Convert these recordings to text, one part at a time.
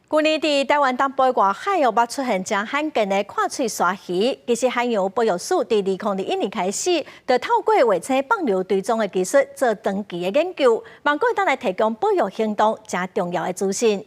舊年佇臺灣東部外海哦，捌出現誠罕見的闊喙鯊魚。其實海洋保育署佇2021年開始，就透過衛星放流追蹤的技術做長期的研究，望閣會當來提供保育行動誠重要的資訊。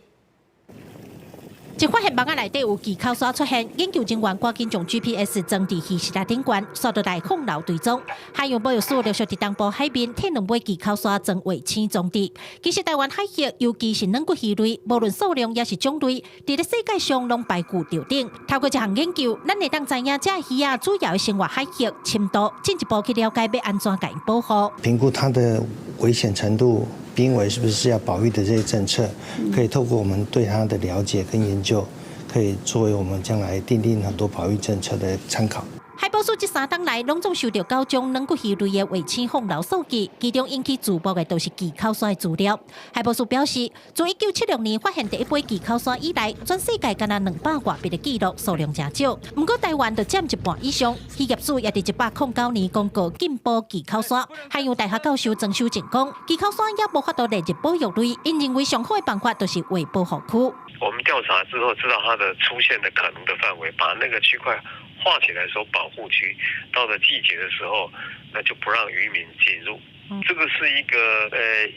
一發現網仔內底有麂口鯊出現，研究人員趕緊將 GPS 裝佇魚匙仔頂懸，煞落來放流追蹤。海洋保育署陸續佇東部海面提兩尾麂口鯊裝衛星裝置。其實臺灣海域，尤其是軟骨魚類，無論數量抑是種類，佇咧世界上攏排序著頂。透過這項研究，咱會當知影這魚仔主要的生活海域深度，進一步去了解欲按怎共伊保護。評估它的危險程度。瀕危是不是要保育的這些政策，可以透過我們對它的了解跟研究，可以作為我們將來訂定很多保育政策的參考。海保署這三冬來，攏總收著九宗軟骨魚類的衛星放流數據，其中引起注目的就是麂口鯊的資料。海保署表示，自1976年發現第一尾麂口鯊以來，全世界干焦200外筆的記錄，數量誠少。毋過臺灣就佔一半以上。漁業署也佇109年公告禁捕麂口鯊。海洋大學教授曾修正講，麂口鯊猶無法度列入保育類，𪜶認為上好的辦法就是劃保護區。我們調查之後，知道它的出現的可能的範圍，把那個區塊劃起來說保護區，到了季節的時候，那就不讓漁民進入。這個是一個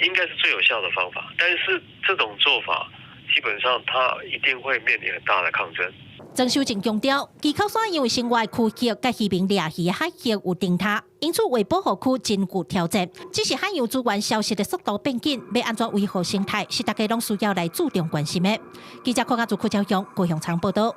應該是最有效的方法。但是這種做法，基本上它一定會面臨很大的抗爭。曾修正強調，麂口鯊因為生活區域佮漁民掠魚的海域有重疊，因此劃保護區真具挑戰。只是海洋資源消失的速度變緊，欲按怎維護生態，是大家攏需要來注重關心的。記者柯家祖、柯昭雄、高雄場報道。